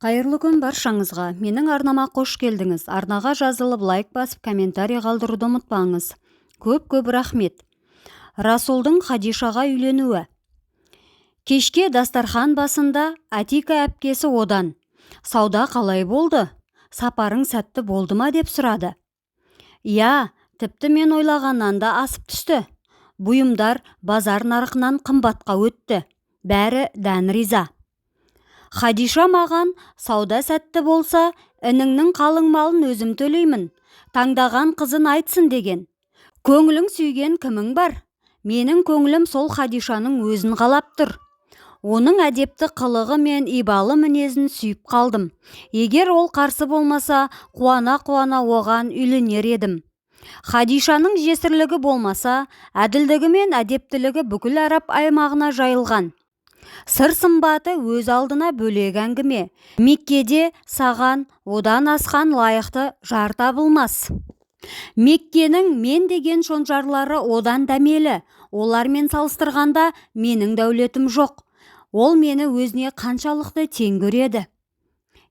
Қайырлы күн баршаңызға! Менің арнама қош келдіңіз! Арнаға жазылып, лайк басып, комментарий қалдыруды ұмытпаңыз. Көп-көп рахмет! Расулдың Хадишаға үйленуі. Кешке дастархан басында Атика әпкесі одан: «Сауда қалай болды? Сапарың сәтті болды ма?» – деп сұрады. «Иә, тіпті мен ойлағаннан да асып түсті. Бұйымдар базар нарқынан қымбатқа өтті. Бәрі дән риза. Хадиша маған: "Сауда сәтті болса, ініңнің қалың малын өзім төлеймін, таңдаған қызын айтсын" деген. Көңілің сүйген кімің бар? Менің көңілім сол Хадишаның өзін қалап тұр. Оның әдепті қылығы мен ибалы мінезін сүйіп қалдым. Егер ол қарсы болмаса, қуана-қуана оған үйленер едім. Хадишаның жесірлігі болмаса, әділдігі мен әдептілігі бүкіл араб аймағына жайылған. Сыр-сымбаты өз алдына бөлек әңгіме. Меккеде саған одан асқан лайықты жар табылмас. Меккенің мен деген шонжарлары одан дәмелі, олармен салыстырғанда менің дәулетім жоқ. Ол мені өзіне қаншалықты тең көреді.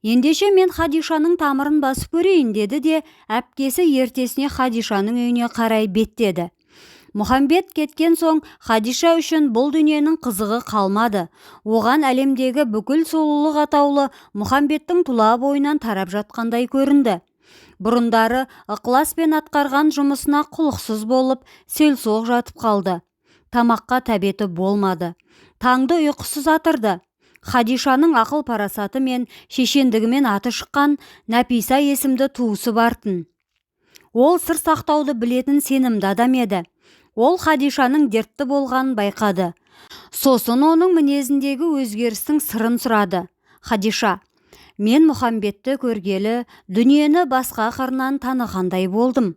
Ендеше мен Хадишаның тамырын басып көрейін», – деді де әпкесі ертесіне Хадишаның үйіне қарай беттеді. Мұхамбет кеткен соң Хадиша үшін бұл дүниенің қызығы қалмады. Оған әлемдегі бүкіл сұлулық атаулы Мұхамбеттің тұла бойынан тарап жатқандай көрінді. Бұрындары ықыласпен атқарған жұмысына құлықсыз болып, селсоқ жатып қалды. Тамаққа тәбеті болмады. Таңды ұйқысыз атырды. Хадишаның ақыл-парасаты мен шешендігімен аты шыққан Нәписа есімді туысы бар-тын. Ол сыр сақтауды білетін сенімді адам еді. Ол Хадишаның дертті болғанын байқады. Сосын оның мінезіндегі өзгерістің сырын сұрады. Хадиша: «Мен Мұхамбетті көргелі дүниені басқа қырынан танығандай болдым.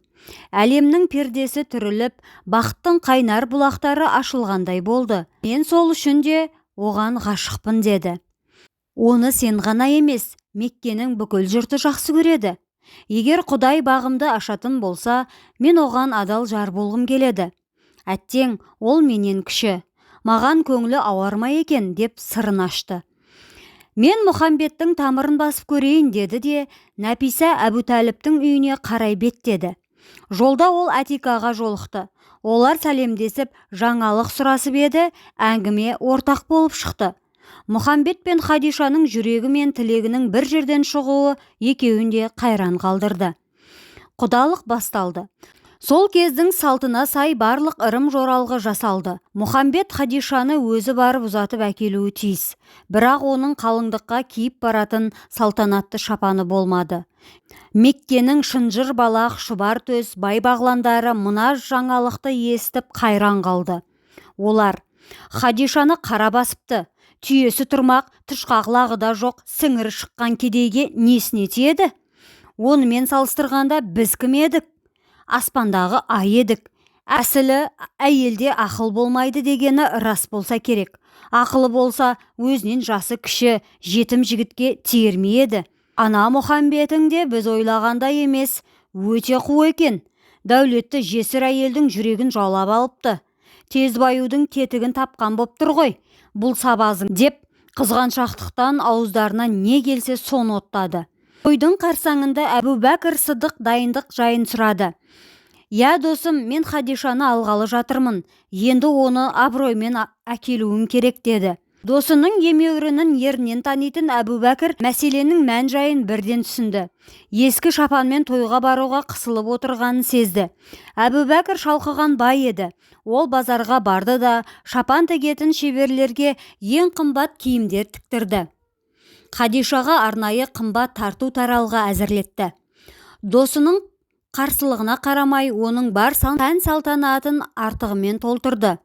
Әлемнің пердесі түріліп, бақыттың қайнар бұлақтары ашылғандай болды. Мен сол үшін де оған ғашықпын», – деді. «Оны сен ғана емес, Меккенің бүкіл жұрты жақсы көреді. Егер Құдай бағымды ашатын болса, мен оған адал жар болғым келеді. Әттең, ол менен кіші. Маған көңілі ауар ма екен?» – деп сырын ашты. «Мен Мұхамбеттің тамырын басып көрейін», – деді де Нәписа Әбутәліптің үйіне қарай беттеді. Жолда ол Әтикаға жолықты. Олар сәлемдесіп, жаңалық сұрасып еді, әңгіме ортақ болып шықты. Мұхамбет пен Хадишаның жүрегі мен тілегінің бір жерден шығуы екеуін де қайран қалдырды. Құдалық басталды. Сол кездің салтына сай барлық ырым-жоралғы жасалды. Мұхамбет Хадишаны өзі барып ұзатып әкелуі тиіс. Бірақ оның қалыңдыққа киіп баратын салтанатты шапаны болмады. Меккенің шынжыр балақ, шұбар төс бай-бағландары мына жаңалықты естіп қайран қалды. Олар: «Хадишаны қара басыпты. Түйесі тұрмақ, тышқақ лағы да жоқ, сіңірі шыққан кедейге несіне тиеді? Онымен салыстырғанда біз кім едік? Аспандағы ай едік. Әсілі, әйелде ақыл болмайды дегені рас болса керек. Ақылы болса, өзінен жасы кіші жетім жігітке тиер ме еді? Ана Мұхамбетің де біз ойлағандай емес, өте қу екен. Дәулетті жесір әйелдің жүрегін жаулап алыпты. Тез баюдың тетігін тапқан боп тұр ғой бұл сабазың», – деп қызғаншақтықтан ауыздарына не келсе соны оттады. Тойдың қарсаңында Әбубәкір Сыдық дайындық жайын сұрады. «Иә, досым, мен Хадишаны алғалы жатырмын. Енді оны абыроймен әкелуім керек», – деді. Досының емеурінін ерінен танитын Әбубәкір мәселенің мән-жайын бірден түсінді. Ескі шапанмен тойға баруға қысылып отырғанын сезді. Әбубәкір шалқыған бай еді. Ол базарға барды да, шапан тігетін шеберлерге ең қымбат киімдер тіктірді. Хадишаға арнайы қымбат тарту-таралғы әзірлетті. Досының қарсылығына қарамай, оның бар сән-салтанатын артығымен толтырды.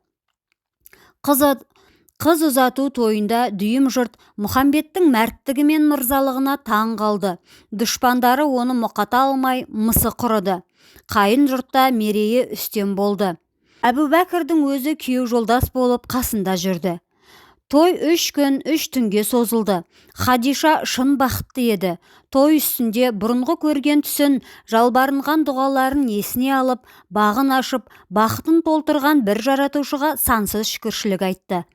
Қыз ұзату тойында дүйім жұрт Мұхамбеттің мәрттігі мен мырзалығына таң қалды. Дұшпандары оны мұқата алмай, мысы құрыды. Қайын жұртта мерейі үстем болды. Әбубәкірдің өзі күйеу жолдас болып қасында жүрді. Той 3 күн, 3 түнге созылды. Хадиша шын бақытты еді. Той үстінде бұрынғы көрген түсін, жалбарынған дұғаларын есіне алып, бағын ашып, бақытын толтырған бір жаратушыға сансыз шүкіршілік айтты.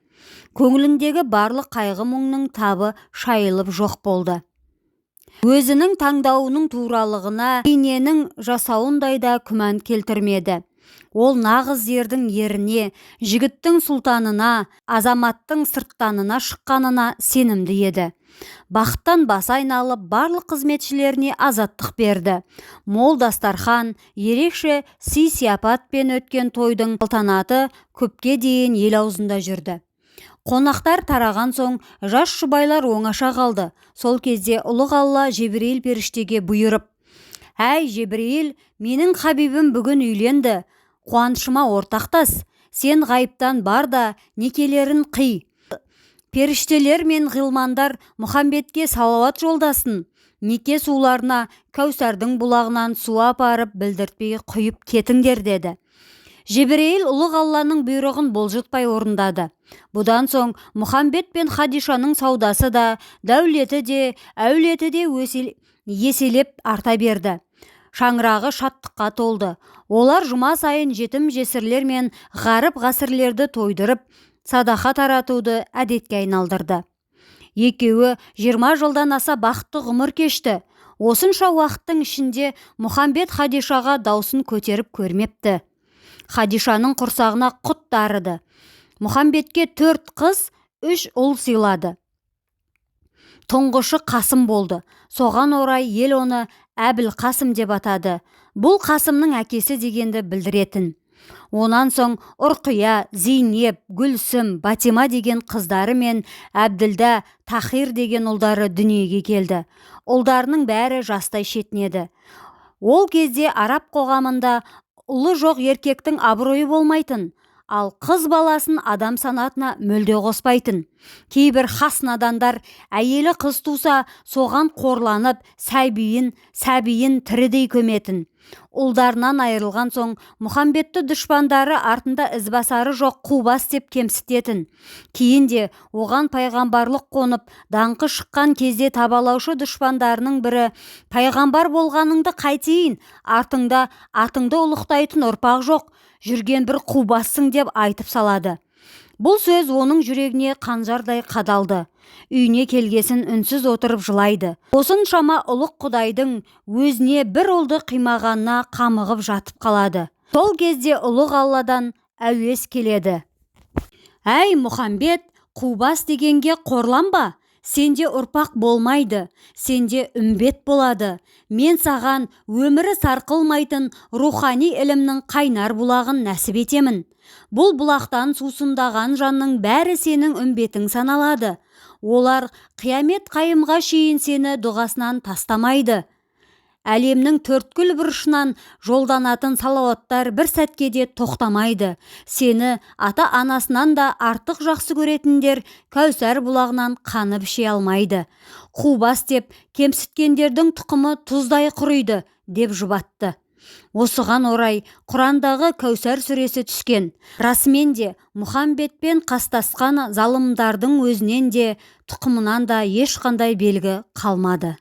Көңіліндегі барлық қайғы-мұңның табы шайылып жоқ болды. Өзінің таңдауының туралығына бейненің жасауындай да күмән келтірмеді. Ол нағыз ердің еріне, жігіттің сұлтанына, азаматтың сырттанына шыққанына сенімді еді. Бақыттан басы айналып, барлық қызметшілеріне азаттық берді. Мол дастархан, ерекше сый-сияпатпен өткен тойдың салтанаты көпке дейін ел аузында жүрді. Қонақтар тараған соң жас жұбайлар оңаша қалды. Сол кезде ұлық Алла Жебірейіл періштеге бұйырып: «Әй, Жебірейіл, менің хабибім бүгін үйленді, қуанышыма ортақтас, сен ғайыптан бар да некелерін қи. Періштелер мен ғилмандар Мұхамбетке салауат жолдасын, неке суларына Кәусардың бұлағынан су апарып білдіртпей құйып кетіңдер», деді. Жебірейіл ұлық Алланың бұйрығын бұлжытпай орындады. Бұдан соң Мұхамбет пен Хадишаның саудасы да, дәулеті де, әулеті де еселеп арта берді. Шаңырағы шаттыққа толды. Олар жұма сайын жетім-жесірлер мен ғаріп-ғасірлерді тойдырып, садақа таратуды әдетке айналдырды. Екеуі 20 жылдан аса бақытты ғұмыр кешті. Осынша уақыттың ішінде Мұхамбет Хадишаға даусын көтеріп көрмепті. Хадишаның құрсағына құт дарыды. Мұхамбетке 4 қыз, 3 ұл сыйлады. Тұңғышы Қасым болды. Соған орай ел оны Әбілқасым деп атады. Бұл Қасымның әкесі дегенді білдіретін. Онан соң Ұрқия, Зейнеп, Гүлсім, Батима деген қыздары мен Әбділда, Тахир деген ұлдары дүниеге келді. Ұлдарының бәрі жастай шетінеді. Ол кезде араб қоғамында ұлы жоқ еркектің абыройы болмайтын, ал қыз баласын адам санатына мүлде қоспайтын. Кейбір хас надандар әйелі қыз туса, соған қорланып, сәбиін тірідей көметін. Ұлдарынан айырылған соң Мұхамбетті дұшпандары артында ізбасары жоқ қубас деп кемсітетін. Кейін де оған пайғамбарлық қонып, даңқы шыққан кезде табалаушы дұшпандарының бірі: «Пайғамбар болғаныңды қайтейін, артыңда атыңды ұлықтайтын ұрпақ жоқ, жүрген бір қубассың» деп айтып салады. Бұл сөз оның жүрегіне қанжардай қадалды. Үйіне келгесін үнсіз отырып жылайды. Осыншама ұлық Құдайдың өзіне бір ұлды қимағанына қамығып жатып қалады. Сол кезде ұлық Алладан әуес келеді. «Әй, Мұхамбет, қубас дегенге қорланба, сенде ұрпақ болмайды, сенде үмбет болады. Мен саған өмірі сарқылмайтын рухани ілімнің қайнар бұлағын нәсіп етемін. Бұл бұлақтан сусындаған жанның бәрі сенің үмбетің саналады. Олар қиямет қайымға шейін сені дұғасынан тастамайды. Әлемнің төрткүл бұрышынан жолданатын салауаттар бір сәтке де тоқтамайды. Сені ата-анасынан да артық жақсы көретіндер Кәусар бұлағынан қанып іше алмайды. Қубас деп кемсіткендердің тұқымы тұздай құриды», деп жұбатты. Осыған орай Құрандағы Кәусар сүресі түскен. Расымен де Мұхамбетпен қастасқан залымдардың өзінен де, тұқымынан да ешқандай белгі қалмады.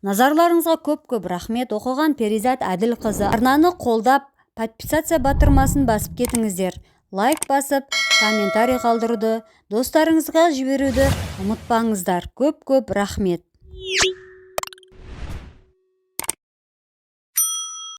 Назарларыңызға көп-көп рахмет. Оқыған Перизат Әділқызы. Арнаны қолдап, подписаться батырмасын басып кетіңіздер. Лайк басып, комментарий қалдыруды, достарыңызға жіберуді ұмытпаңыздар. Көп-көп рахмет.